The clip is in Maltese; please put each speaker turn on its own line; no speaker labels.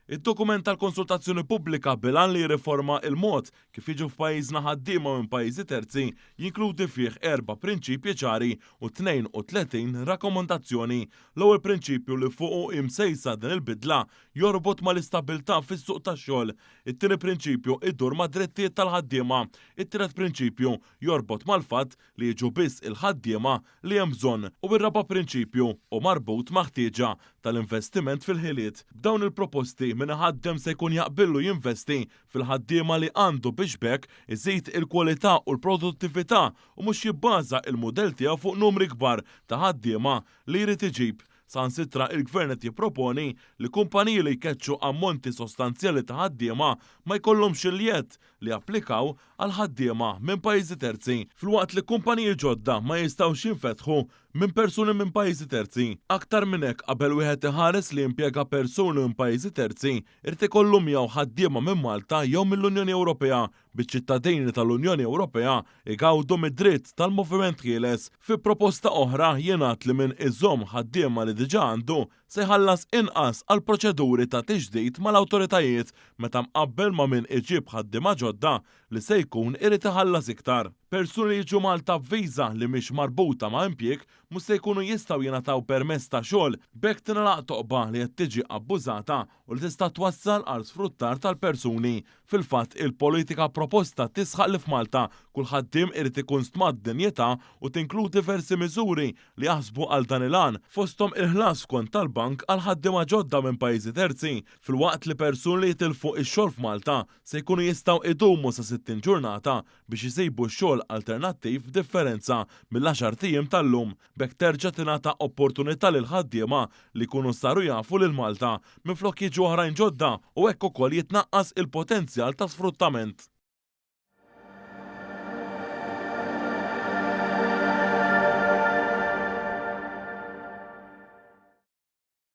Id-dokument tal-konsultazzjoni pubblika bil-għan li jirriforma il-mod kif jiġu f'pajjiżna ħaddiema minn pajjiżi terzi jinkludi fih erba' prinċipji ċari u 32 rakkomandazzjoni. L-ewwel prinċipju li fuqu hi msejsa din il-bidla jorbot mal-istabbiltà fis-suq tax-xogħol. It-tieni prinċipju idur mad-drittijiet tal-ħaddiema. It-tielet prinċipju jorbot mal-fatt li jiġu biss il-ħaddiema li hemm bżonn u r-raba' prinċipju hu marbut ma' ħtieġa tal-investiment fil-ħiliet. B'dawn il-proposti min iħaddem se jkun jaqbillu jinvesti fil-ħaddiema li għandu biex b'hekk iżid il-kwalità u l-produttività u mhux jibbaża il-mudell tiegħu fuq numri kbar ta' ħaddiema li jrid iġib. Saħansitra il-Gvern qed jipproponi li kumpaniji li jkeċċu ammonti sostanzjali ta' ħaddiema ma jkollhomx il-jedd li japplikaw għal ħaddiema minn pajjiżi terzi, filwaqt li kumpaniji ġodda ma jistgħux jinfetħu minn persuni minn pajjiżi terzi. Aktar minn hekk, qabel wieħed iħares li jimpjega persuni minn pajjiżi terzi, irid ikollu miegħu ħaddiema minn Malta jew mill-Unjoni Ewropea biex ċittadini tal-Unjoni Ewropea jgawdu mid-dritt tal-moviment ħieles. Fi proposta oħra jingħad li min iżomm ħaddiema li diġà għandu se jħallas inqas għal proċeduri ta' tiġdid mal-awtoritajiet meta mqabbel ma' min iġib ħaddiema ġodda li se jkun irid iħallas iktar. Persuni li jiġu Malta b'viża li mhix marbuta ma' impjieg mhux se jkunu jistgħu jingħataw permess ta' xogħol, b'hekk tingħalaq toqba li qed tiġi abbużata u li tista' twassal għal sfruttar tal-persuni. Fil-fatt, il-politika proposta tisħaq li f'Malta kull ħaddiem irid ikun stmat b'dinjità u tinkludi diversi miżuri li jaħsbu għal dan il-għan, fosthom il-ħlas f'kont tal-bank għal ħaddiema ġodda minn pajjiżi terzi, filwaqt li persuni li jitilfu x-xogħol f'Malta se jkunu jistgħu idumu sa 60 ġurnata biex isibu xogħol alternattiv b'differenza mill-għaxart ijiem tal-lum. B'hekk terġa' tingħata opportunità lill-ħaddiema li jkunu saru jafu lil Malta minflok jiġu oħrajn ġodda u hekk ukoll jitnaqqas il-potenzjal ta' sfruttament.